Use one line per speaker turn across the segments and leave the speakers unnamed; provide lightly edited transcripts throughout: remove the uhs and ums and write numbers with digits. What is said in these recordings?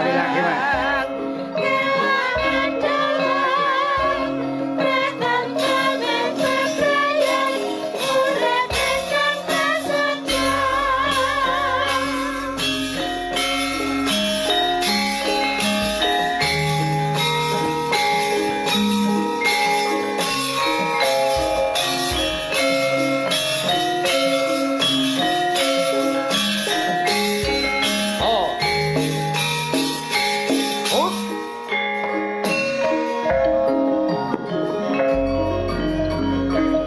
Lagi, Mas.
Kelangan dalang, pretentreming bebrayan, urip ingkang prasaja.
Oh. Oh.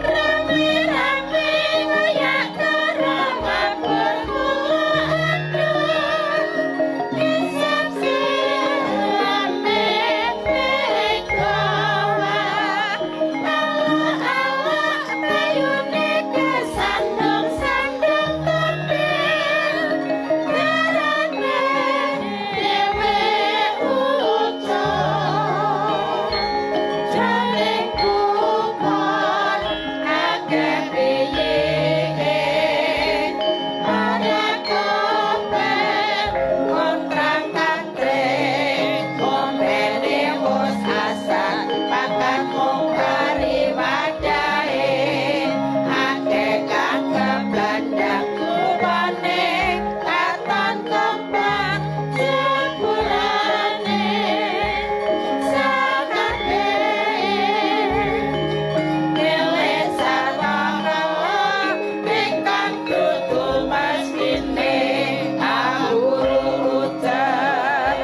Rame-rame ngoyak karo mabur kula andhur. Kesepsirane tegawa. Alok-alok mlayune kesandung-sandung topil. Garane dhewe ucul. Jaring kukon akeh piyeke, ora kopeng kontrang kantring, gombene wis asat pakan mung kari wadahe, akeh kang keblandang rupane katon kembang jebulane sakabehe dhewe sarwa kala ingkang dudu mestine awuru udan.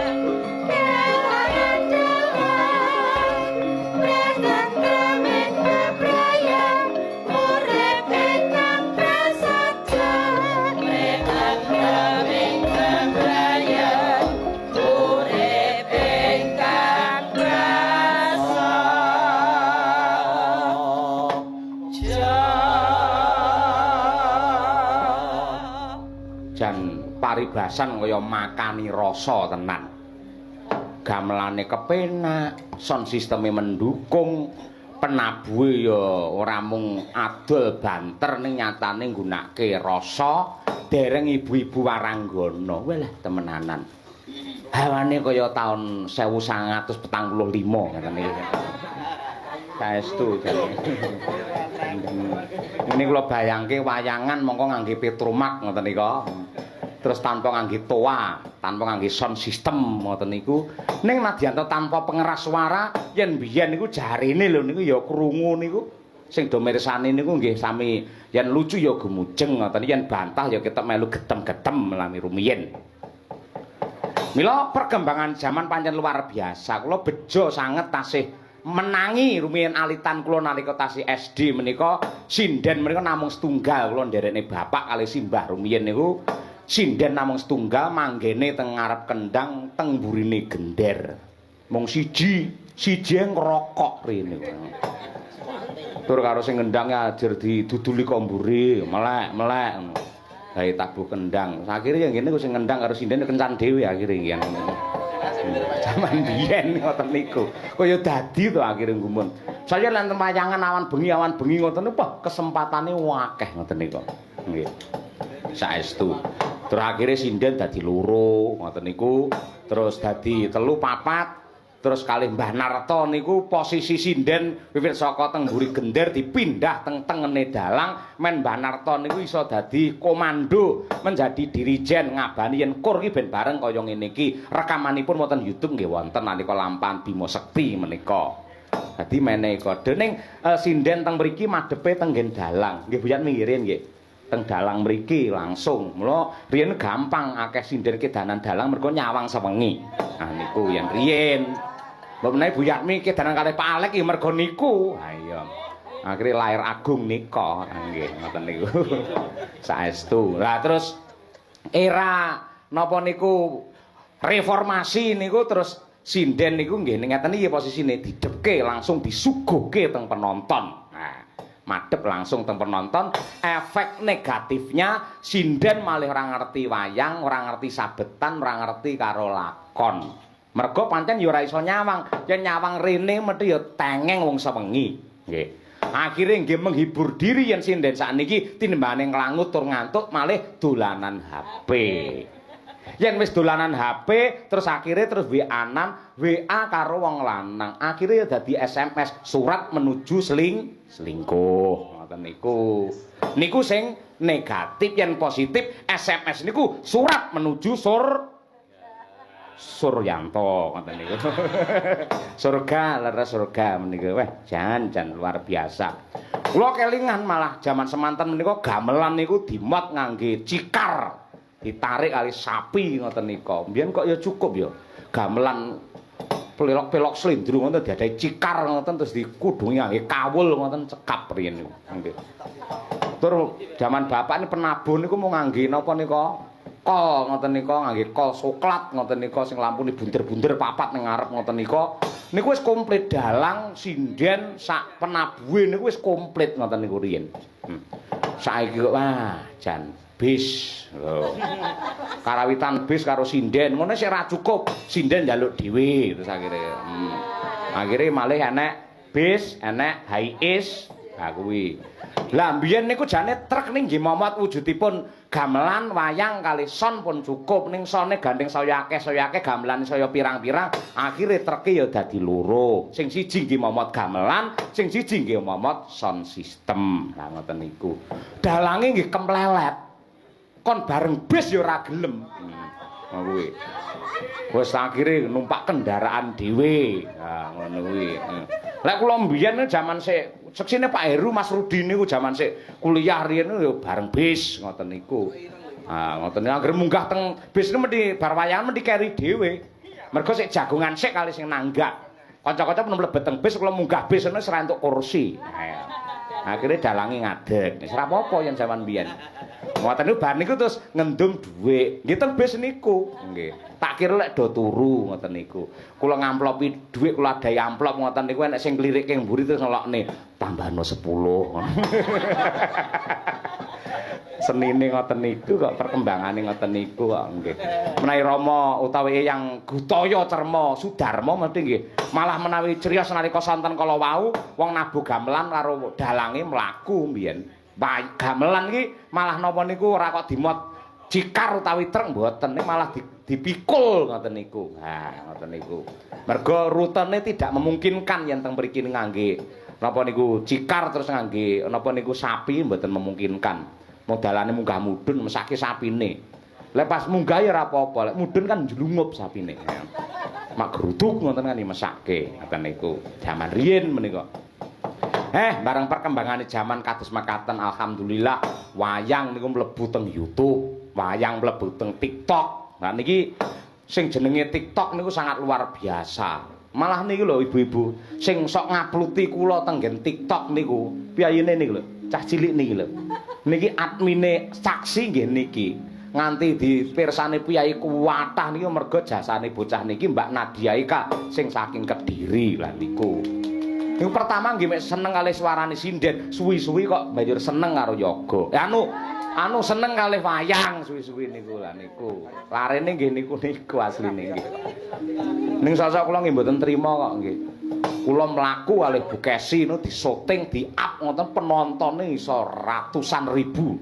Kelangan dalang, pretentreming bebrayan, urip ingkang prasaja. Pretentreming bebrayan, urip ingkang prasaja.
Jan paribasan kaya makani rasa tenan. Gamelane kepenak, sound sisteme mendukung, penabuhe ya ora mung adol banter ning nyatane nggunake rasa, dereng ibu-ibu waranggana. Walah, temenanan. Hawane kaya taun 1945 ngeten iki. Saestu jane. Ini kula bayangke wayangan mongko ngangge petromak ngoten nika. Terus tanpa ngangge toa, tanpa ngangge sound system ngoten niku. Ning nadyan tanpa pengeras suara, yen biyen niku jarene lho niku ya krungu niku. Sing do mirsani niku nggih sami, yen lucu ya gemujeng ngoten, yen bantah ya ketok melu getem-getem lami rumiyin. Mila perkembangan zaman pancen luar biasa. Kula bejo sanget tasih menangi rumiyin alitan kula nalika tasih SD menika sinden menika namung setunggal. Kula nderekne bapak kalih simbah rumiyin niku sinden namung setunggal, manggene teng ngarep kendang, teng mburine gender. Mung siji, siji ngrokok rene. Tur karo sing ngendang ajur diduduli kok mburi, melek-melek. Gawe tabuh kendang. Akhire ya ngene ku sing ngendang karo sinden kencan dhewe akhire nggih. Zaman biyen ngoten niku. Kaya dadi to akhire gumun. Saya lek enten wayangan awan bengi ngoten niku, wah, kesempatane akeh ngoten niku. Nggih. Saestu. Terus akhire sinden dadi loro ngoten niku, terus dadi telu, papat, terus kalih Mbah Narto niku posisi sinden wiwit saka teng mburi gender dipindah teng tengene dalang, men Mbah Narto niku iso dadi komando, menjadi dirijen, ngabani yen kur ki ben bareng kaya ngene iki. Rekamanipun wonten YouTube nggih wonten nalika lampahan Bima Sekti menika. Dadi menehi kode ning sinden teng mriki madhepe teng nggen dalang. Nggih Buyat minggirin nggih. Teng dalang mriki langsung. Mula riyen gampang akeh sinden kedanan dalang mergo nyawang sewengi. Nah niku yen riyen. Mbok menawi Bu Yatmi kedanan kalih Pak Alek ya mergo niku. Ha iya. Akhire lahir agung nika. Nggih, ngoten niku. Saestu. Lah terus era napa niku reformasi niku, terus sinden niku nggih ngeten iki posisine didepke langsung disuguhke teng penonton. Nah, madhep langsung teng penonton, efek negatifnya sinden malih ora ngerti wayang, ora ngerti sabetan, ora ngerti karo lakon. Mergo pancen ya ora iso nyawang. Yen nyawang rene mesti ya tengeng wong sewengi. Nggih. Akhire nggih menghibur diri yen sinden sakniki tinimbane nglangut tur ngantuk malih dolanan HP. Yen wis dolanan HP terus akhirnya terus WA-nan, WA karo wong lanang. Akhirnya ya dadi SMS, surat menuju selingkuh. Ngoten niku. Niku sing negatif, yen positif SMS niku surat menuju Suryanto ngoten niku. Surga, leres surga menika. Wah, jan jan luar biasa. Kula kelingan malah jaman semanten menika gamelan niku dimot ngangge cikar. Ditarik kali sapi ngoten nika. Mbiyen kok ya cukup ya. Gamelan pelok-pelok slendro ngoten diadahi cikar ngoten, terus dikudungi ngangge kawul ngoten, cekap riyen niku. Nggih. Tur jaman bapak ini penabuh niku mau ngangge napa nika? Kol ngoten nika, ngangge kol soklat ngoten nika sing lampune bunder-bunder papat ning ngarep ngoten nika. Niku wis komplit dalang, sinden, sak penabuhe niku wis komplit ngoten niku riyen. Saiki kok wah, jan bis lho. Karawitan bis karo sinden ngono sik ora cukup. Sinden njaluk dhewe terus akhire. Akhire malih enek bis, enek Hiace. Ha kuwi. Lah mbiyen niku jane truk ning nggih momot wujudipun gamelan, wayang kali sound pun cukup. Ning sound-e gandeng saya akeh, saya akeh, gamelan saya pirang-pirang, akhire truke ya dadi loro. Sing siji nggih momot gamelan, sing siji nggih momot sound system. Lah ngoten niku. Dalange nggih kemplelet. Kon bareng bis ya ora gelem. Kuwi. Wis akhire numpak kendaraan dhewe. Ha ngono kuwi. Lek kula mbiyen jaman sik seksine Pak Heru, Mas Rudi niku jaman sik kuliah riyen ya bareng bis ngoten niku. Ha ngoten niku anggere munggah teng bis niku mesti bar wayangan mesti keri dhewe. Mergo sik jagongan sik kali sing nanggap. Kanca-kanca pun mlebet teng bis, kula munggah bis ngono wis ora entuk kursi. Akhire dalange ngadeg. Wis ora apa-apa yen jaman mbiyen. Ngoten niku bar niku terus ngendum dhuwit. Nggih teng bis niku. Nggih. Tak kira lek do turu ngoten niku. Kula ngamplopi dhuwit, kula adahi amplop ngoten niku, enek sing klirik ing mburi terus ngelokne, "Tambahno 10." Senine ngoten niku kok, perkembangane ngoten niku kok nggih. Menawi Rama utawi Eyang Gutaya Cerma Sudarma mesti nggih malah menawi criyos nalika sonten kala wau, wong nabuh gamelan karo dalange mlaku mbiyen. Gamelan iki malah napa niku ora kok dimot cikar utawi truk, mboten, malah dipikul ngoten niku. Ha ngoten niku. Mergo rutene tidak memungkinkan yen teng mriki ngangge napa niku cikar terus ngangge napa niku sapi, mboten memungkinkan. Modalane munggah mudhun mesake sapine. Lek pas munggah ya ora apa-apa, lek mudhun kan njlungup sapine. Mak gruduk ngoten kan mesake ngoten niku. Jaman riyin menika. Bareng perkembangane jaman kados mekaten, alhamdulillah wayang niku mlebu teng YouTube, wayang mlebu teng TikTok. Nah niki sing jenenge TikTok niku sangat luar biasa. Malah niku lho, ibu-ibu, sing sok nguploadi kula teng nggen TikTok niku, piyayine niku lho, cah cilik niki lho. Niki admine saksi nggih niki. Nganti dipirsani piyayi kuwatah niku mergo jasane bocah niki, Mbak Nadia Ika sing saking Kediri lah niku. Niku pertama nggih mek seneng kalih suarane sinden, suwi-suwi kok banjur seneng karo yoga. Anu anu seneng kalih wayang suwi-suwi niku lah niku. Larene nggih niku niku asline nggih. Ning sosok kula nggih mboten trima kok nggih. Kula mlaku kalih Bu Kesi niku disoting, di-up ngoten, penontone iso ratusan ribu.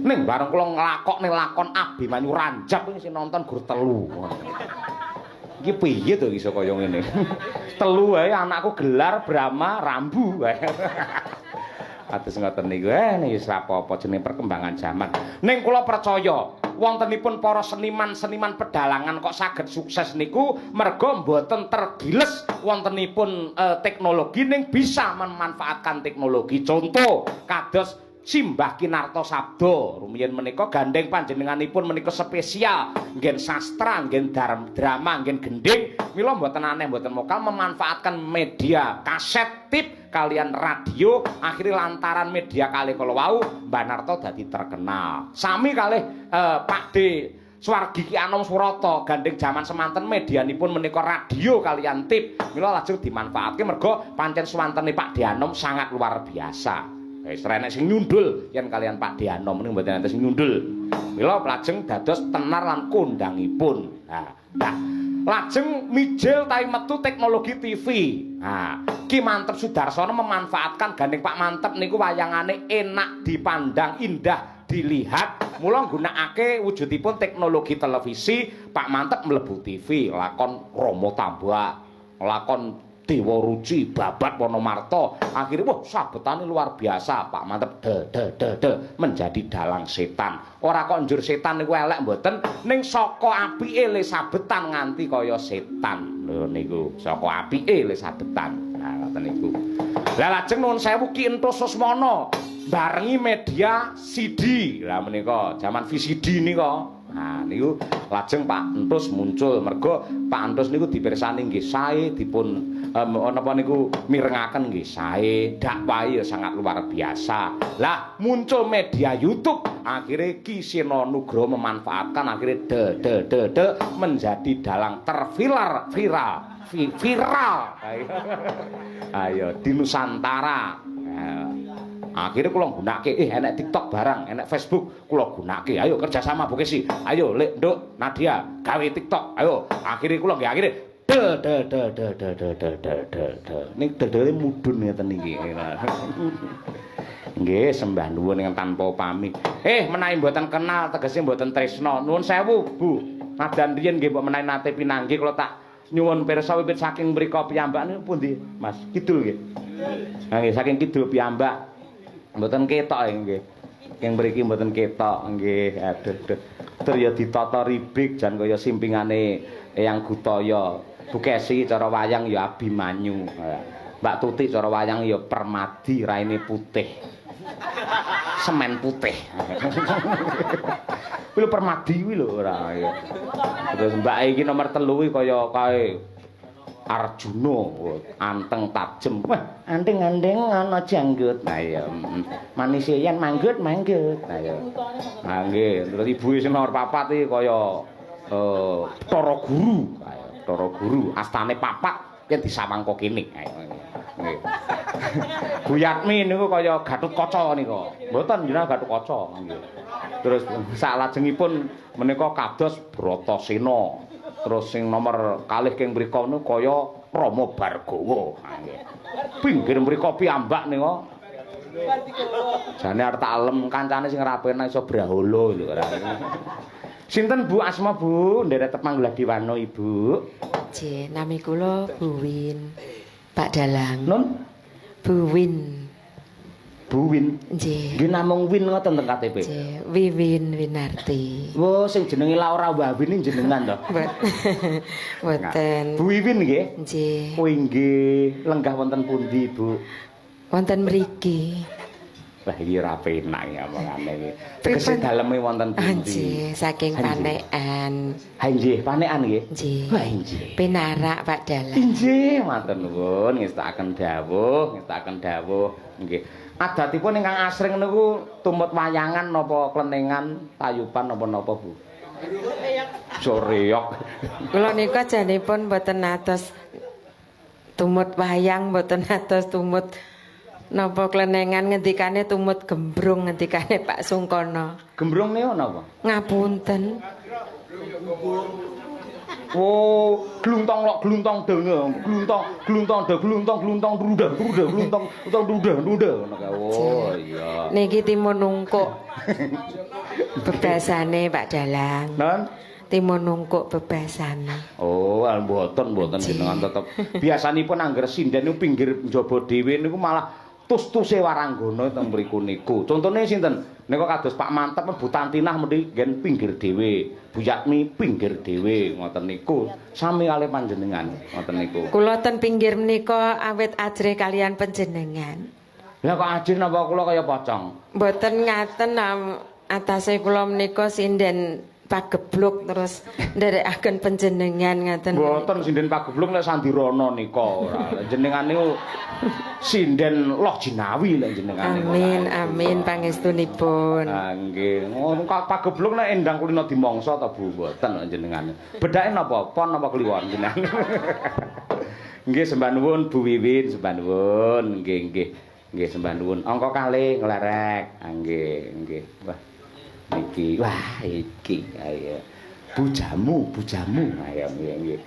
Ning bareng kula nglakokne lakon Abimanyu Ranjap iki sing nonton gur telu. Iki piye to iso kaya ngene? Telu wae, anakku gelar Brahma Rambu. Kados ngoten niku, wis ora apa-apa, jenenge perkembangan zaman. Ning kula percaya wontenipun para seniman-seniman pedalangan kok saged sukses niku merga mboten tergiles wontenipun teknologi, ning bisa memanfaatkan teknologi. Contoh kados Simbah Kinarto Sabdo rumiyin menika, gandeng panjenenganipun menika spesial nggen sastra, nggen drama, nggen gending, mila mboten aneh mboten mokal memanfaatkan media kaset tip kalian radio. Akhirnya lantaran media kalih kala wau, Mbah Narto dadi terkenal. Sami kalih Pak D Swargi Ki Anom Surata, gandeng jaman semanten medianipun menika radio kalian tip, mila lajeng dimanfaatke mergo pancen swantene Pak D Anom sangat luar biasa. Wis ora enek sing nyundul yen kalian Pak D Anom niku mboten enten sing nyundul. Mila lajeng dados tenar lan kondangipun. Ha, nah, lajeng mijil tai metu teknologi TV. Ha, Ki Manteb Sudarsono memanfaatkan gandeng Pak Manteb niku wayangane enak dipandang, indah. dilihat. Mula nggunakake wujudipun teknologi televisi, Pak Manteb mlebu TV, lakon Rama Tambak, lakon Dewa Ruci, Babat Wonomarta. Akhirnya wah sabetane luar biasa. Pak Manteb de de de de menjadi dalang setan. Ora kok njur setan niku elek mboten, ning saka apike le sabetan nganti kaya setan. Lho niku, saka apike le sabetan. Nah, ngoten niku. Lah lajeng nuwun sewu Ki Enthus Susmono barengi media CD. Lah menika jaman VCD nika. Nah niku lajeng Pak Enthus muncul mergo Pak Enthus niku dipirsani nggih sae, dipun napa niku mirengaken nggih sae, dakwahe ya sangat luar biasa. Lah muncul media YouTube, akhirnya Ki Seno Nugroho memanfaatkan, akhirnya de de de de menjadi dalang terviral viral viral. Ayo di Nusantara. Akhirnya kula nggunakake, enek TikTok barang, enek Facebook, kula gunake. Ayo kerjasama Bu Kesi. Ayo Lek Nduk Nadia gawe TikTok. Ayo. Akhirnya kula nggih akhirnya de de de de de de de de de de. Ning dedele mudhun ngeten iki. Nggih, sembah nuwun ingkang tanpa pamih. Menawi mboten kenal tegese mboten tresna. Nuwun sewu, Bu. Nadan riyen nggih mbok menawi nate pinanggih kula tak nyuwun pirsa wiwit saking mriko piyambak niku pundi, Mas? Kidul nggih. Ha nggih, saking kidul piyambak. Mboten ketok nggih. Ing mriki mboten ketok nggih. Aduh duh. Tur ya ditata ribik jan kaya simpingane Eyang Gutaya. Bu Kesi cara wayang ya Abimanyu. Mbak Tuti cara wayang ya Permadi raine putih. Semen putih. Kuwi lho Permadi kuwi lho ora ya. Terus mbak iki nomor 3 kuwi kaya kae Arjuna, anteng tajem. Wah, anting-anting ana janggut. Nah iya, manise yen manggut manggut. Nah iya. Nah nggih, terus ibuke sing nomor 4 iki kaya Bathara Guru. Ayo, Bathara Guru astane papat yen disawang kok kene. Ayo nggih. Bu Yatmi niku kaya Gatotkaca nika. Mboten jenengan Gatotkaca nggih. Terus saklajengipun menika kados Bratasena. Terus sing nomor kalih king mriku niku kaya Rama Bargawa. Nggih. Pinggir mriku piyambak nika. Jane arep tak alem kancane sing ora penak iso brahala lho ora. Sinten Bu asma Bu? Nderek tepang Gladiwano Ibu.
Nggih, nami kula Bu Win. Pak Dalang.
Nun?
Bu Win.
Bu Win.
Nggih.
Nggih namung Win ngoten teng KTP.
Nggih, Wiwin Winarti.
Wo sing jenenge Laura Wawin jenengan to.
Mboten.
Bu Wiwin nggih.
Nggih.
Oh inggih, lenggah wonten pundi Bu?
Wonten mriki.
Wah iki ora penak ya omongane iki. Tegese daleme wonten pundi?
Nggih, saking Panekan.
Ha nggih, Panekan nggih.
Nggih.
Wah nggih.
Pinarak Pak Dalang.
Inggih, matur nuwun ngestakaken dawuh, ngestakaken dawuh. Nggih. Adatipun ingkang asring niku tumut wayangan napa klenengan, tayuban napa-napa Bu? Soreok.
Kula nika janipun mboten atos tumut wayang, mboten atos tumut napa klenengan, ngendikane tumut gembrung ngendikane Pak Sungkono.
Gembrung niku napa?
Ngapunten.
Oh, gluntong lok gluntong denge, gluntong gluntong de gluntong gluntong ruda ruda gluntong gluntong ruda ruda ngono kae. Oh iya.
Niki timun nungkuk. Bebasane Pak Dalang.
Non?
Timun nungkuk bebasane.
Oh, mboten mboten jenengan tetep. Biasanipun angger sinden niku pinggir njaba dhewe niku malah tus-tuse waranggana teng mriku niku. Contone sinten? Nika kados Pak Manteb Bu Tantinah mesti nggen pinggir dhewe, Bu Yatmi pinggir dhewe ngoten niku. Sami kalih panjenengan ngoten niku.
Kula ten pinggir menika awit ajrih kalian panjenengan.
Lah kok ajrih napa kula kaya pocong?
Mboten ngaten, atase kula menika sinden pagebluk terus nderekaken panjenengan ngaten.
Mboten sinden pagebluk nek Sandirana nika ora. Jenengan niku sinden Loh Jinawi lek jenengan niku.
Amin amin pangestunipun.
Ha nggih. Ngono pagebluk nek endang kulino dimangsa ta Bu mboten jenengan. Bedake napa? Pon napa kliwon jenengan? Nggih sembah nuwun Bu Wiwin, sembah nuwun. Nggih nggih. Nggih sembah nuwun. Angka kalih nglerek. Ha nggih nggih. Wah. Niki, wah iki ayo. Bujamu, bujamu. Ayo nggih nggih.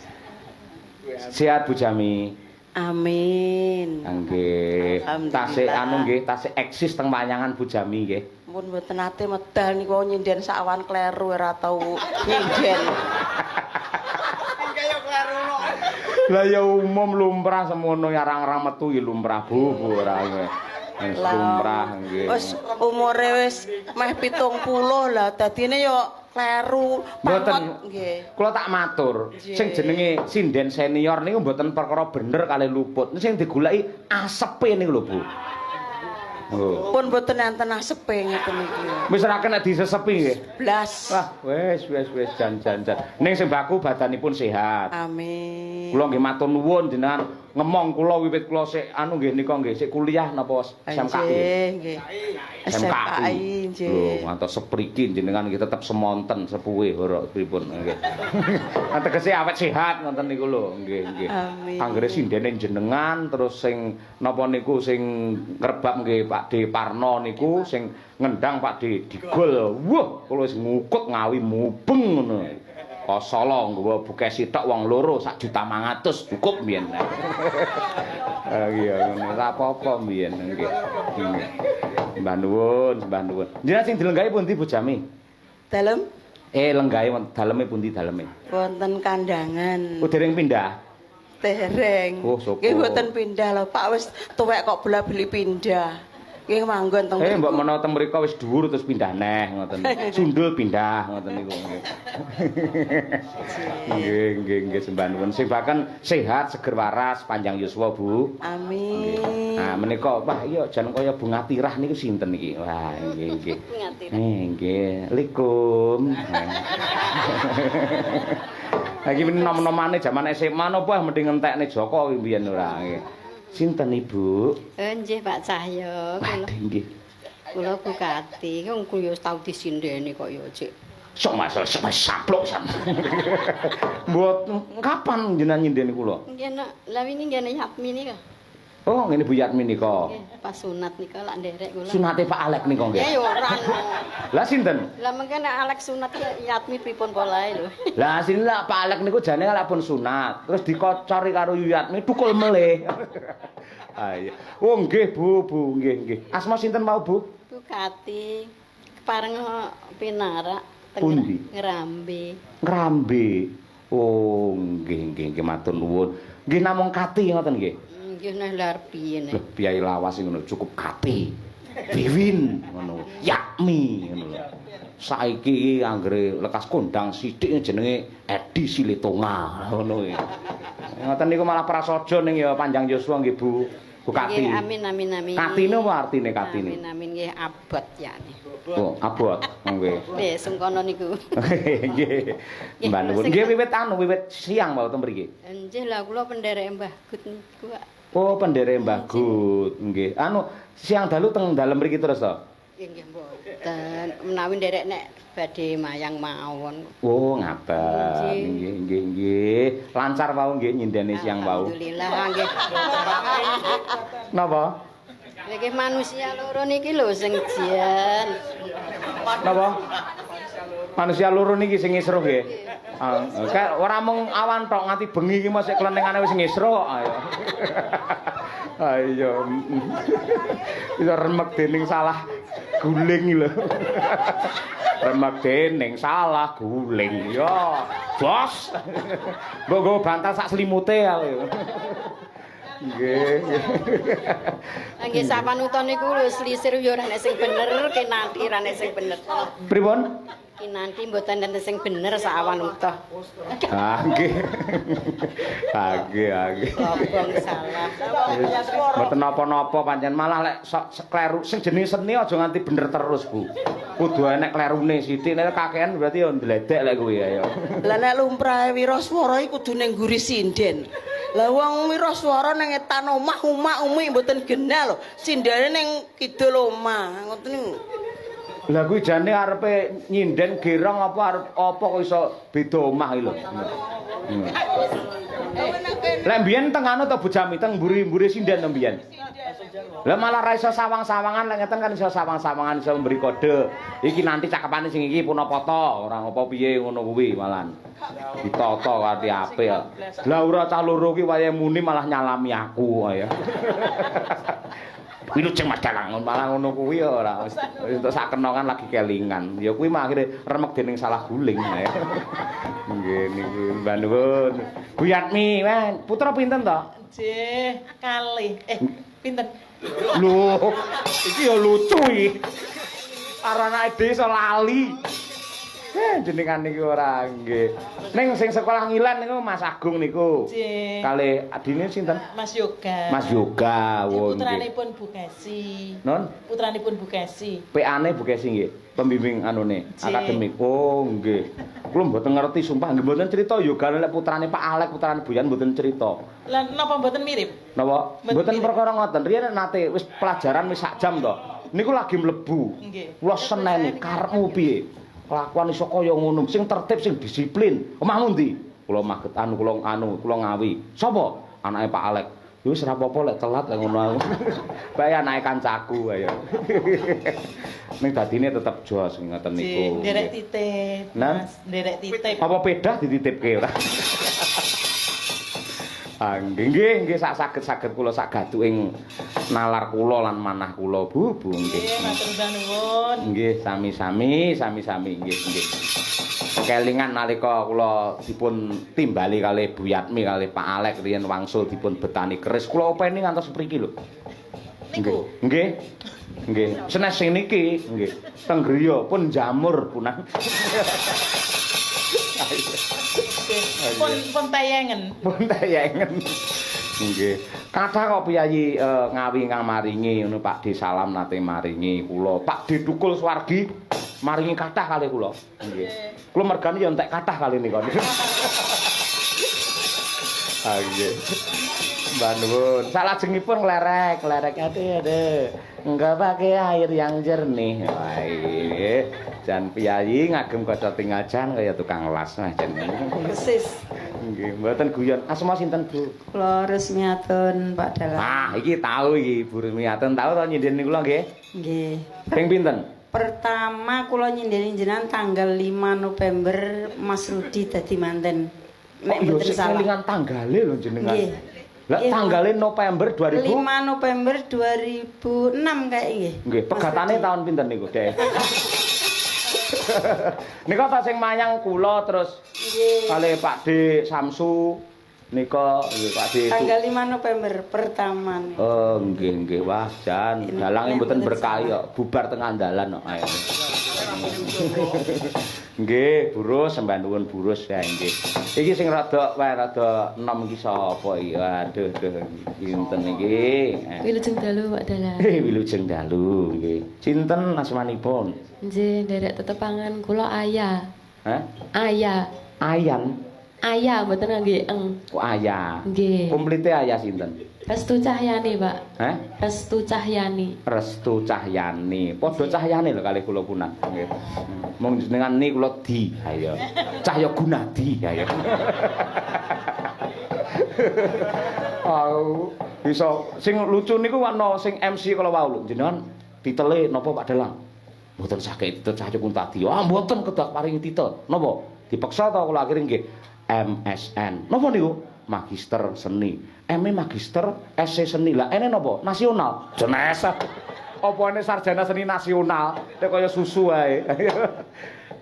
Sehat Bu Jami.
Amin.
Nggih. Tasik
Alhamdulillah.
anu nggih, tasik eksis teng wayangan Bu Jami nggih.
Pun mboten nate medal niku nyinden sawan kleru ora tau nyinden.
Lah ya umum lumrah semono arang-arang metu ya lumrah Bu, Bu ora nggih. Wis lumrah nggih.
Wis umure wis meh 70 lah dadine ya kleru
Mboten.
pamot nggih.
Kula tak matur, sing jenenge sinden senior niku mboten perkara bener kalih luput. Sing digoleki asepe niku lho, Bu. Oh.
Pun mboten enten asepe ngeten iki.
Wis ora kena disesepi nggih.
Blas.
Wah, wis wis wis jan jan jan. Ning sing baku badanipun sehat.
Amin.
Kula nggih matur nuwun jenengan ngemong kula wiwit kula sik anu nggih nika nggih sik kuliah napa SMKI.
Nggih, nggih. SMKI nggih.
Lho, ngantos sepriki jenengan nggih tetep semonten sepuhe ora pripun nggih. Tegese awet sehat ngoten niku lho, nggih nggih.
Amin.
Anggere sindene jenengan terus sing napa niku sing ngrebab nggih Pak D Parno niku sing ngendang Pak D Digol. Wah, kula wis ngukut ngawi mubeng ngono. Kosolo nggawa buke sitok wong loro 1.500.000 cukup mbiyen. Iya ngono ora apa-apa mbiyen nggih. Nggih. Mbah nuwun, mbah nuwun. Jenengan sing dilenggahi pundi Bu Jami?
Dalem
Lenggahi daleme pundi daleme?
Wonten kandangan.
Oh, dereng pindah.
Dereng.
Oh, syukur.
Nggih mboten pindah lho Pak, wis tuwek kok bola-bali pindah. Nggih manggon teng mriku.
Mbok menawa teng mriku wis dhuwur terus pindah neh ngoten. Sundul pindah ngoten niku nggih. Nggih, nggih, nggih sembah nuwun. Sing bahkan sehat, seger waras, panjang yuswa, Bu.
Amin.
Nah, menika wah iya jan kaya bunga tirah niku sinten iki? Wah, nggih nggih.
Bunga tirah.
Nggih. Assalamualaikum. Lagi nom-nomane jaman SMA napa mending ngentekne Joko iki mbiyen ora nggih. Sinten Ibu?
Nggih Pak Cahyo, kula
Waduh nggih.
Kula Bu Kati, wong ku ya tau disindeni kok ya cik.
Sok masal sok saplok sam. Mbot kapan jenengan nyindeni kula?
Nggih nak, lha wingi nggih Yatmi nika.
Oh, ngene Bu Yatmi nika.
Nggih, pas sunat nika lak nderek kula.
Sunate Pak Alek nika nggih.
Ya ya ora no.
Lah sinten?
Lah mengke nek Alek sunat ya Yatmi pripun polahe lho.
Lah sini lah Pak Alek niku jane lak pun sunat, terus dikocori karo Yatmi tukul melih. Ah iya. Oh nggih Bu, Bu, nggih nggih. Asma sinten mau Bu?
Bu Kati kepareng pinarak teng
Pundi?
Ngrambe.
Ngrambe. Oh nggih nggih nggih matur nuwun. Nggih namung Kati ngoten nggih.
Nggih nah lha arep piye nek.
Lho biaya lawas ngono cukup Kati. Wiwin ngono. Yakmi ngono lho. Saiki iki anggere lekas kondang sithik jenenge Edi Silitonga ngono kuwi. Ngoten niku malah prasaja ning ya panjang yuswa nggih Bu. Bu Kati.
Nggih amin amin amin.
Katine apa artine katine?
Amin amin nggih abot yani.
Oh, abot. Nggih.
Nggih sungkono niku.
Nggih. Mbah nuwun. Nggih wiwit anu wiwit siang wau teng mriki.
Nggih lah kula penderek Mbah Gut niku. Pak.
Oh, penderek Mbah Gut. Nggih. Anu siang dalu teng dalem mriki terus to?
Nggih mboten. Menawi nderek nek badhe mayang mawon.
Oh, ngaten. Nggih, nggih, nggih. Lancar wau nggih nyindene siang wau.
Alhamdulillah nggih.
Napa?
Niki manusia loro niki lho sing jian.
Napa? Manusia loro niki sing ngisruh nggih. Kayak ora mung awan tok nganti bengi iki mosok klenengane wis ngisruh. Ayo. Ayo. Bisa remek dening salah guling lho. Remek dening salah guling. Ya, bos. Mbok nggo bantal sak selimute aku. Nggih.
Nggih sapanuta niku lho slisir yo ora nek sing bener, kinanti ora nek sing bener.
Pripun?
Kinanti mboten enten sing bener sawan utuh.
Ah nggih. Ah nggih, ah nggih.
Lobong salah.
Mboten napa-napa pancen malah lek sok kleru sing jenenge seni aja nganti bener terus, Bu. Kudu enek klerune sithik nek kakean berarti yo ndledek lek kuwi ayo.
Lah nek lumrahe wiraswara iki kudu ning mburi sinden. Lah wong wiraswara ning etan omah omah umi mboten genah lho. Sindene ning kidul omah ngoten niku.
Lah kuwi jane arepe nyinden gerong apa arep apa kok iso beda omah iki lho. Lek mbiyen teng anu to Bu Jami teng mburi-mburi sinden to mbiyen. Lah malah ra iso sawang-sawangan, lek ngeten kan iso sawang-sawangan, iso memberi kode. Iki nanti cakepane sing iki punapa ora apa piye ngono kuwi malan. Ditata kanthi apik. Lah ora cah loro ki wayahe muni malah nyalami aku ya. Wilujeng Mas Dalang malah ngono kuwi ya ora wis entuk sak kenongan lagi kelingan. Ya kuwi mah akhire remek dening salah guling ya. Nggih niku mbah nuwun. Bu Yatmi, wen, putra pinten to?
Nggih, kalih. Pinten?
Lho, iki ya lucu iki. Anake dhewe iso lali. Jenengan niku ora nggih. Ning sing sekolah ngilen niku Mas Agung niku.
Nggih.
Kalih adine sinten?
Mas Yoga.
Mas Yoga.
Nggih, putranipun Bu Kesi.
Non?
Putranipun Bu Kesi.
PA-ne Bu Kesi nggih, pembimbing anune akademik. Oh, nggih. Kula mboten ngerti sumpah, nggih mboten cerita Yoga lek putrane Pak Alek, putrane Bu Yan mboten cerita.
Lah napa mboten mirip?
Napa? Mboten perkara ngoten. Riyen nate wis pelajaran wis sak jam to. Niku lagi mlebu.
Nggih.
Kula seneni karepmu piye? Kelakuan iso kaya ngono, sing tertib, sing disiplin. Omahmu ndi? Kula Magetan, kula anu, kula Ngawi. Sapa? Anake Pak Alek. Ya wis ora apa-apa lek telat lek ngono aku. Bae anake kancaku ayo. Ning dadine tetep jos ngoten niku.
Nderek titip, Mas, nderek titip.
Apa pedah dititipke ora? Ah nggih nggih nggih sak saged-saged kula sak gaduking nalar kula lan manah kula Bu, Bu nggih.
Nggih, matur nuwun.
Nggih, sami-sami, sami-sami nggih nggih. Kelingan nalika kula dipun timbali kalih Bu Yatmi kalih Pak Alek riyen wangsul dipun betani keris kula openi ngantos mriki lho.
Niku.
Nggih. Nggih. Senes sing niki nggih. Teng griya pun jamur punang.
Pun tayengen.
Pun tayengen. Nggih. Kathah kok piyayi Ngawi ingkang maringi ngono Pak D Salam nate maringi kula. Pak D Dukul Swargi maringi kathah kalih kula. Nggih. Kula mergane ya entek kathah kali nika. Ah nggih. Mbah nuwun. Salajengipun nglerek, nglerek aduh aduh. Enggak pakai air yang jernih. Wah, nggih. Jan piyayi ngagem kaca tinggal jan kaya tukang las mah jan.
Persis.
Nggih, mboten guyon. Asma sinten, Bu?
Kula Rusmiatun, Pak Dalang.
Ah, iki tau iki Bu Rusmiatun tau to nyinden kula nggih?
Nggih.
Ping pinten?
Pertama kula nyindeni jenengan tanggal 5 November Mas Rudi dadi manten.
Nek mboten salah. Kelingan tanggale lho jenengan.
Nggih.
Lah tanggale November 2000
5 November 2006 kayak nggih.
Nggih, pegatane tahun pinten niku, Dek? Nika ta sing mayang kula terus
nggih.
Kalih Pak D Samsu nika nggih Pak D.
Tanggal 5 November pertama.
Oh, nggih nggih. Wah, jan dalange mboten berkahi kok, bubar tengah dalan kok. Ayo. Nggih, Burus sembah nuwun Burus ya nggih. Iki sing rada wae rada enom iki sapa iki? Waduh, duh sinten iki?
Wilujeng dalu Pak Dalang.
Wilujeng dalu nggih. Sinten asmanipun?
Nggih, nderek tetepangan kula Aya.
Hah?
Aya.
Ayan.
Aya mboten ngangge eng.
Kok Aya?
Nggih.
Komplite Aya sinten?
Restu Cahyani, Pak.
Hah?
Restu Cahyani.
Restu Cahyani. Padha Cahyane lho kalih kula punah. Nggih. Mung jenengan ni kula di. Ayo. Cahya Gunadi ayo. Au, iso sing lucu niku ana sing MC kala wau lho. Jenengan titele napa Pak Dalang? Mboten saged titel Cahya Kuntadi. Ah mboten kedah paringi titel. Napa? Dipeksa ta kula akhire nggih MSN. Napa niku? Magister Seni. M Magister SC Seni. Lah ene napa? Nasional. Jenes. Apa ene sarjana seni nasional? Nek kaya susu wae.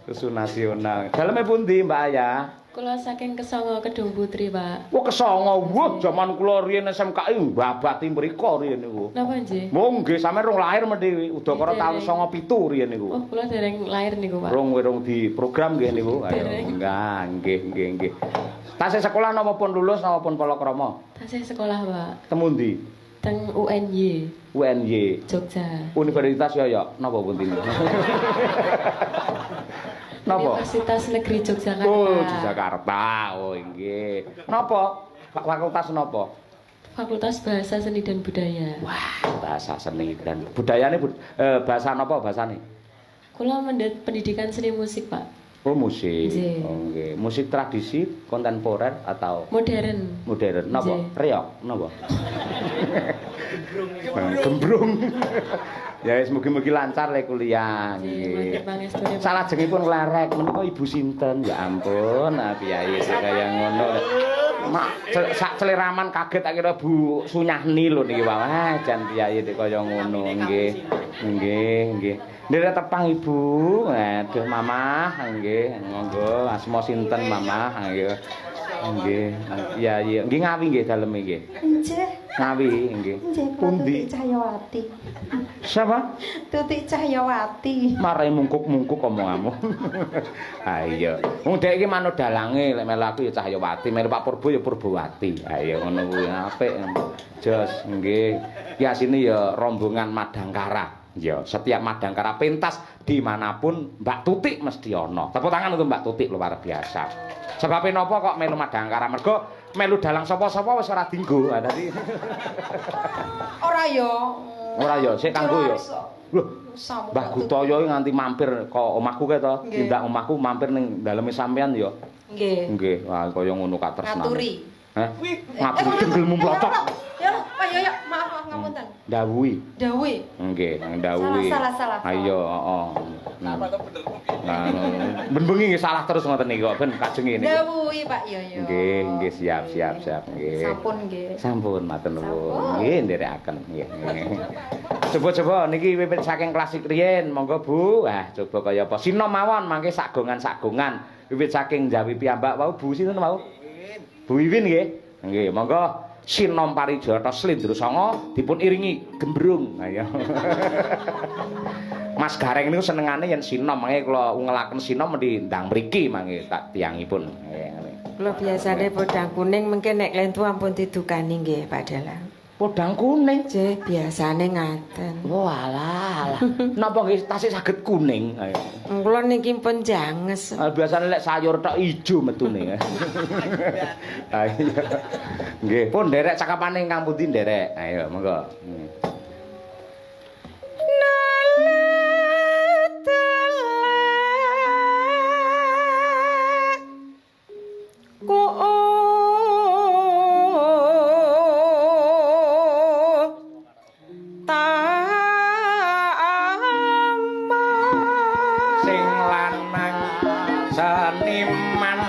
Susu nasional. Daleme pundi Mbak Aya?
Kula saking Kesongo Kedung Putri, Pak.
Wah Kesongo. Wah jaman kula riyen SMKI babati mriko riyen niku.
Napa nggih?
Mung nggih sampeyan rong lahir mesti udakara taun 97 riyen niku.
Oh, kula dereng lahir niku, Pak.
Rong di program nggih niku. Ayo. Enggak, nggih nggih nggih. Tasih sekolah napa pun lulus napa pun palakrama?
Tasih sekolah, Pak.
Temu ndi?
Teng UNY.
UNY.
Jogja.
Universitas Yoyo napa pundi niku? Napa?
Universitas Negeri Yogyakarta.
Oh, Yogyakarta. Oh, nggih. Napa? Fakultas napa?
Fakultas Bahasa Seni dan Budaya.
Wah, bahasa seni dan budayane bahasa napa bahasane?
Kula mendhet pendidikan seni musik, Pak.
Oh, musik. Oh, nggih. Musik tradisi, kontemporer atau
modern?
Modern. Napa? Reok napa? Gembrung. Ya wis, mugi-mugi lancar le kuliah, nggih. Salajengipun lerek menika Ibu sinten? Ya ampun, ah piyayi sik kaya ngono. Mak sak celeraman kaget, tak kira Bu Sunyahni lho niki wae. Ah, jan piyayi nek kaya ngono, nggih. Nggih, nggih. Nderek tepang, Ibu. Aduh, Mamah, nggih. Monggo, asma sinten, Mamah? Nggih. Nggih. Iya, iya. Nggih Ngawi nggih daleme nggih.
Nggih.
Ngawi nggih.
Nggih, kula
Pundi?
Tuti Cahyawati.
Siapa?
Tuti Cahyawati.
Marai mungkuk-mungkuk omonganmu. Ayo. Wong dhek iki manut dalange, lek melu aku ya Cahyawati, melu Pak Purbo ya Purbawati. Ayo ngono kuwi apik. Jos nggih. Ki asine ya rombongan Madangkara. Ya, setiap Madangkara pentas dimanapun Mbak Tutik mesti ana. Tepuk tangan untuk Mbak Tutik, luar biasa. Sebab napa kok melu Madangkara? Mergo melu dalang sapa-sapa wis ora dinggo. Ha dadi
Ora ya.
Ora ya, sik kanggo ya. Loh,
Samu.
Mbah Gutoyo iki nganti mampir ke omahku kae to,
Nggih.
tindak omahku mampir ning daleme sampean ya.
Nggih.
Nggih, wah kaya ngono katresnane.
Ngaturi.
Heh? Ngaturi denggelmu mlotok.
Ya, Pak Yoyo, maaf, maaf, ngapunten.
Ndawuhi.
Dawuhi.
Nggih, ndawuhi.
Salah, salah, salah.
Ayo, heeh. Nah, ben bengi nggih salah terus ngoten niku kok ben kajeng ngene.
Dawuhi, Pak Yoyo.
Nggih, nggih, siap, siap, siap, nggih.
Sampun nggih.
Sampun, matur nuwun.
Sampun.
Nggih, nderekaken nggih. Coba-coba niki wiwit saking klasik riyin, monggo Bu. Ah, coba kaya apa? Sinom mawon mangke sagongan-sagongan. Wiwit saking Jawi piyambak wau Bu sinten wau? Bu Wiwin nggih. Nggih, monggo Sinom Parijata Slendro Sanga dipun iringi gembrung. Ayo. Mas Gareng niku senengane yen sinom, mangke kula ungelaken sinom mesti ndang mriki mangke tak tiyangipun. Nggih, ngene.
Kula biasane podang kuning, mungkin nek klentu ampun didukani nggih, Pak Dalang.
Podang kuning.
Nggih, biasane ngaten.
Walah, alah. Napa nggih tasih saged kuning? Ayo.
Kula niki pun janges.
Ah, biasane lek sayur tok ijo metune. Ayo. Nggih, pun nderek cakapane ingkang pundi nderek? Ayo, monggo.
Ku tama.
Sing lanang seniman,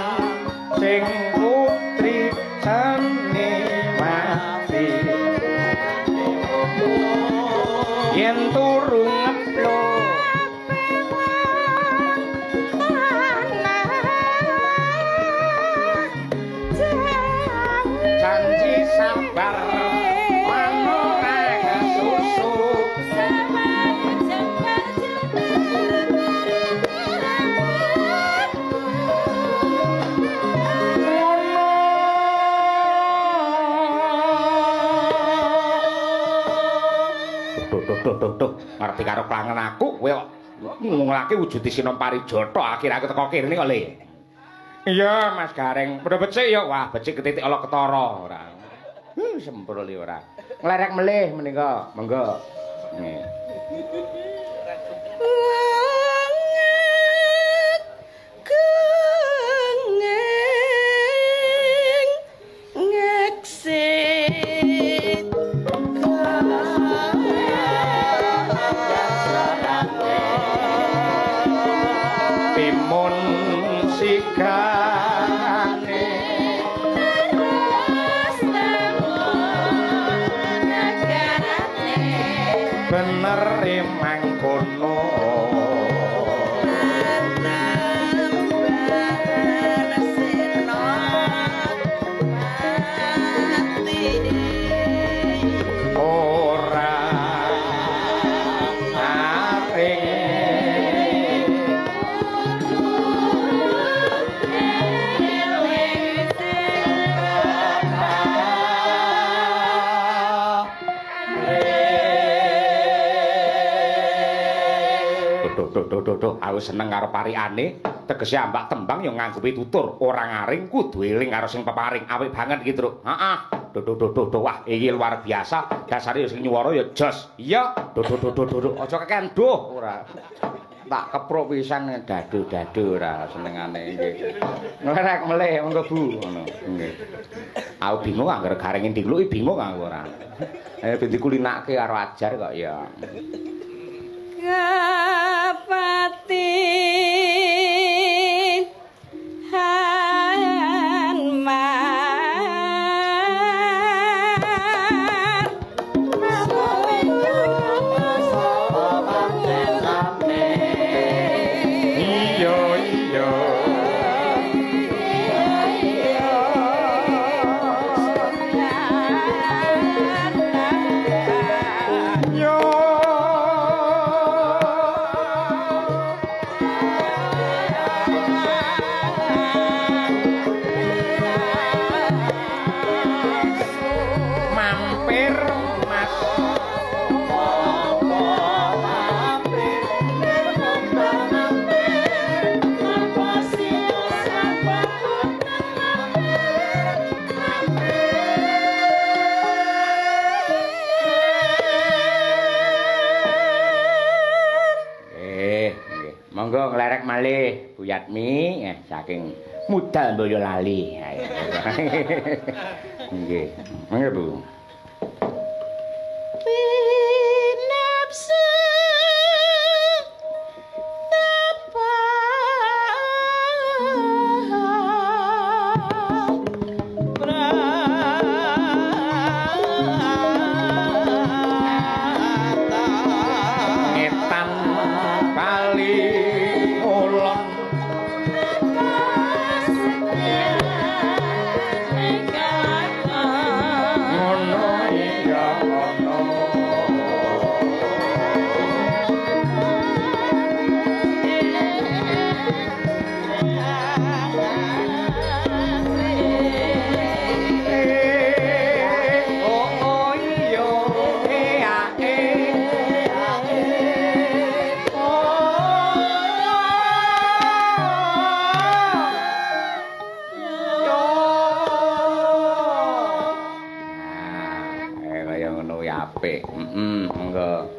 sing putri seniwati. Yen turu ngeplok. Janji sabar lan ora kesusu. Ngono. Duh, duh, duh, duh, duh. Ngerti karo klangen aku kowe kok ngulake wujude Sinom Parijata, akhir aku teko kene kok le. Iya, Mas Gareng, padha becik ya. Wah, becik ketitik ala ketara ora. Sempurna ora. Nglerek melih menika, monggo. Nggih.
Wanget kenging ngeksit.
Timun sigane. Bener mangkono. Ora aring. Duh, duh, duh, duh, duh, aku seneng karo parikane. Tegese ambak tembang ya nganggo pitutur, ora ngaring kudu eling karo sing peparing. Apik banget iki, Truk. Heeh. Duh, duh, duh, duh, duh. Wah, iki luar biasa. Dasare sing nyuwara ya jos. Iya. Duh, duh, duh, duh, duh. Aja kekean duh ora. tak kepruk pisan dadu-dadu ora senengane nggih. Nglerek melih monggo Bu ngono. Nggih. Aku bingung anggere garenge dingluki bingung aku ora. Ben dikulinake karo ajar kok ya.
Kapati han mar
Iya iya. Yo. Mampir Mas. Nggih. Monggo nglerek malih Bu Yatmi saking Mudal Boyolali. Ayo. Nggih. Monggo Bu.
Pinapsu
Ngetan kali ulon. Ngono iya ngono. Oh oh iya e a e. Kaya ngono kuwi apik. Heeh, monggo.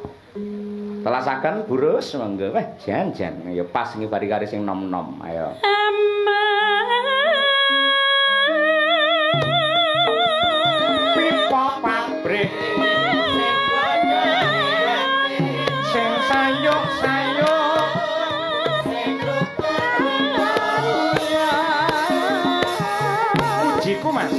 Telasaken Burus monggo. Weh, jan-jan ya pas ngibari kari sing nom-nom. Ayo. Pipa pabrik sing sayuk-sayuk ujiku Mas.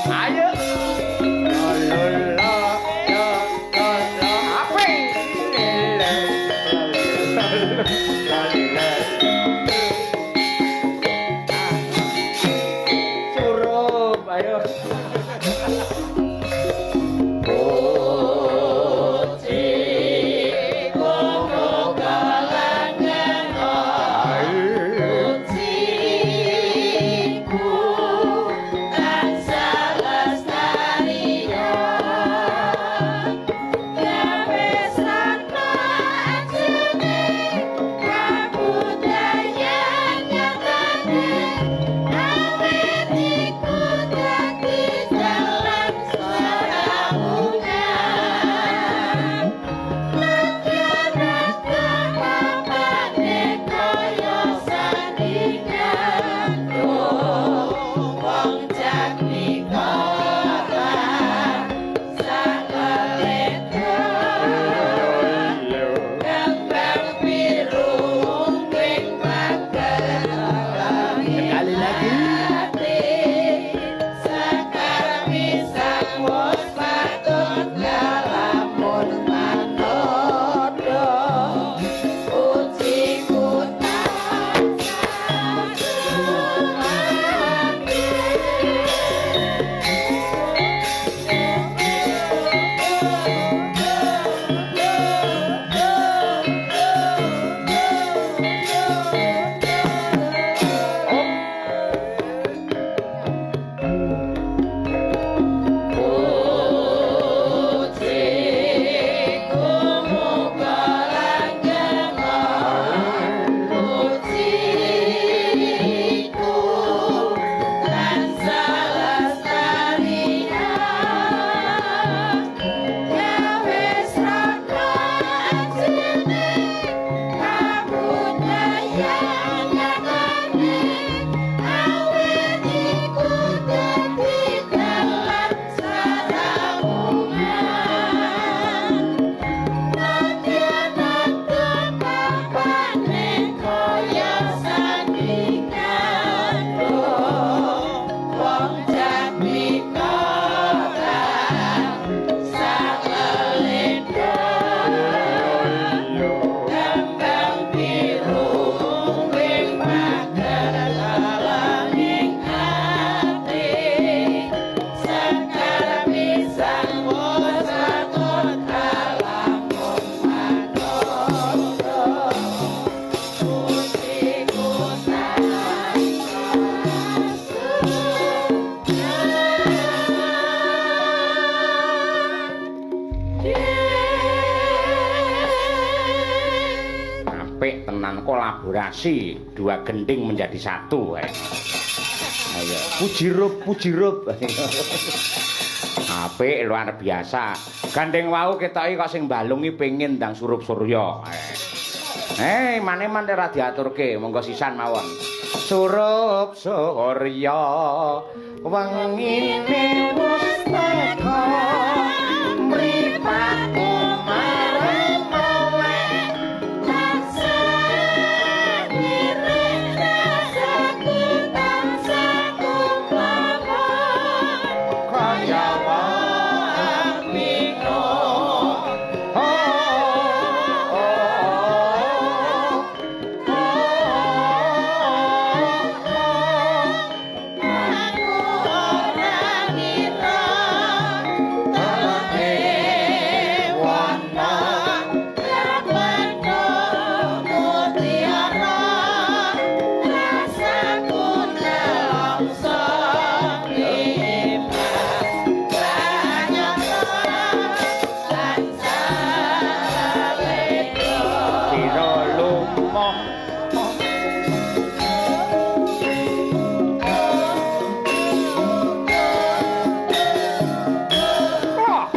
Ayo. Kolaborasi dua gending menjadi satu. Ayo, pujirup pujirup. Apik luar biasa. Gandeng wau ketoke kok sing balungi pengin ndang surup surya. Mane-mane ora diaturke, monggo sisan mawon. Surup surya wengine wis teka mripatku marang melek
Tansah lirik rasaku tansah kumlawa
kaya wong bingung. Oh, oh, oh, oh.
Aku ora ngira teleke wana kapendho mutiara rasaku nelongso nimas pranyata tansah lego.
Sira lumoh. Wah.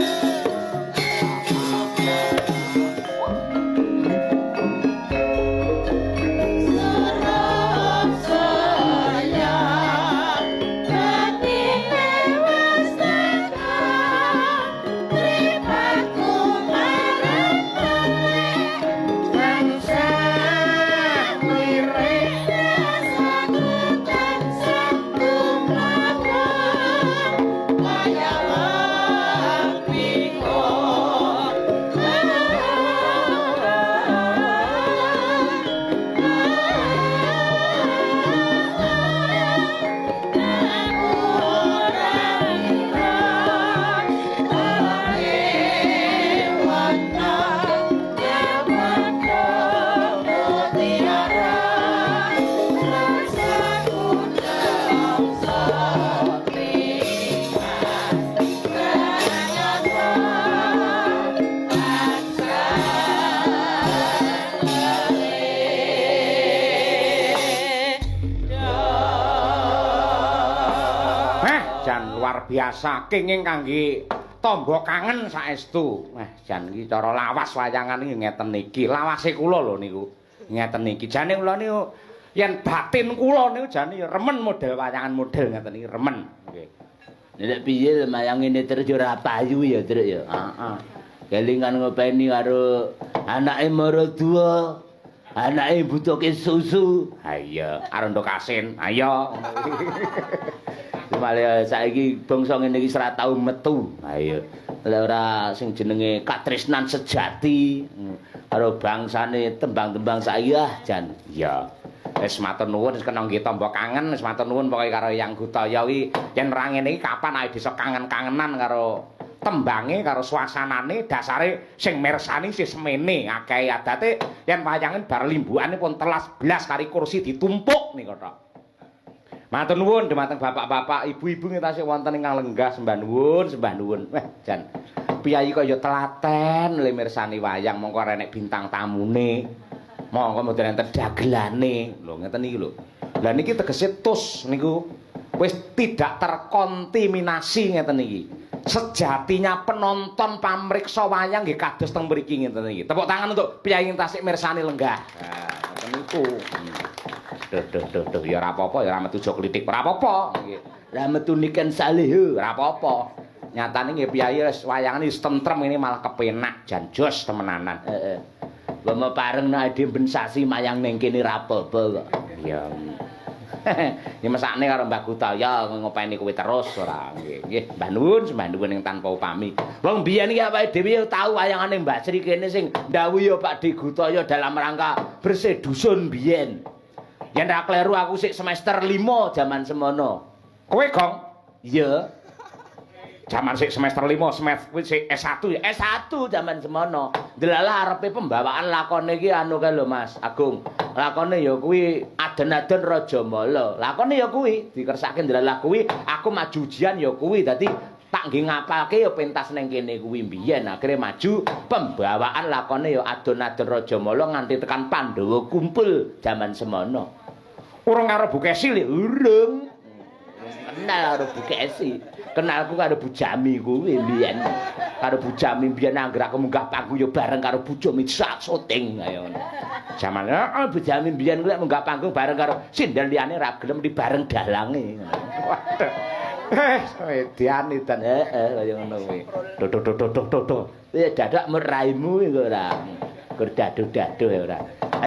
Surup surya wengine wis teka mripatku marang melek tansah lirik rasaku tansah tumlawa kaya wong bingung. Aku ora ngira teleke wana kapendho mutiara rasaku nelongso nimas pranyata tansah
Jan luar biasa kenging kangge tamba kangen saestu. Jan iki cara lawas wayangan iki ngeten iki. Lawase kula lho niku. Ngeten iki. Jane kula niku yen batin kula niku jane ya remen model wayangan model ngeten iki remen. Nggih.
Nek piye mayang ngene terus ya ora payu ya, Truk ya.
Heeh.
Kelingan ngopeni karo anake maratuwa. Anake butuhke susu.
Ha iya, arep ndok asin. Ayo.
Malah saiki bangsa ngene iki ora tau metu. Ha iya. Lek ora sing jenenge katresnan sejati karo bangsane tembang-tembang saiki ah jan.
Iya. Wis matur nuwun wis kena nggih tamba kangen, wis matur nuwun pokoke karo Yang Gutaya iki yen ora ngene iki kapan ae bisa kangen-kangenan karo tembange karo suasanane dasare sing mirsani sih semene akeh adate yen wayangan bar limbukane pun telas blas kari kursi ditumpuk nika tok. Matur nuwun dumateng bapak-bapak, ibu-ibu ngitasih wonten ingkang lenggah sembah nuwun, sembah nuwun. Wah, jan piyayi kaya telaten le mirsani wayang mongko ora enek bintang tamune. Mongko mboten enten dagelane. Lho ngeten iki lho. Lah niki tegese tus niku wis tidak terkontaminasi ngeten iki. Sejatinya penonton pamriksa wayang nggih kados teng mriki ngeten iki. Tepuk tangan untuk piyayi tasik mirsani lenggah. Nah, ngoten niku. Duh duh duh duh ya ora apa-apa ya ora metu jok klitik ora apa-apa nggih.
Lah metu niken salihu.
Ora apa-apa. Nyatane nggih piyayi wis wayangane wis tentrem ini malah kepenak jan jos temenanan.
Heeh. Wong pareng nek dhewe ben sasi mayang ning kene ra apa-apa kok.
Iya. Ya mesakne karo Mbah Gutaya ngopeni kowe terus ora nggih. Nggih, Mbah nuwun, sembah nuwun ing tanpa upami.
Wong biyen iki awake dhewe ya tau wayangane Mbah Sri kene sing ndhawuhi ya Pak D Gutaya dalam rangka bersih dusun biyen. Yen ra kleru aku sik semester 5 jaman semono.
Kowe, Gong,
Iya,
jaman sik semester 5, semester kuwi sik S1 ya.
S1 jaman semono. Delalah arepe pembawaan lakone iki anu kae lho Mas Agung. Lakone ya kuwi aden-aden Raja Mala. Lakone ya kuwi dikersake delalah kuwi aku maju ujian ya kuwi dadi Tak nggih ngapalke ya pentas ning kene kuwi mbiyen, akhire maju pembawaan lakone ya adon-adon Rajamala nganti tekan Pandhawa kumpul jaman semono. Urung karo Bu Kesi lho, urung. Kenal karo Bu Kesi. Kenalku karo Bu Jami kuwi mbiyen. Karo Bu Jami mbiyen anggere aku munggah panggung ya bareng karo Bu Jami sak syuting kaya ngono. Jaman heeh Bu Jami mbiyen kuwi munggah panggung bareng karo sinden liyane ra gelem di bareng dalange.
Waduh. Edian edan
heeh kaya ngono kuwi. Do do do do do do. Dadak meraimu iku ora. Gur dadu-dadu ya ora.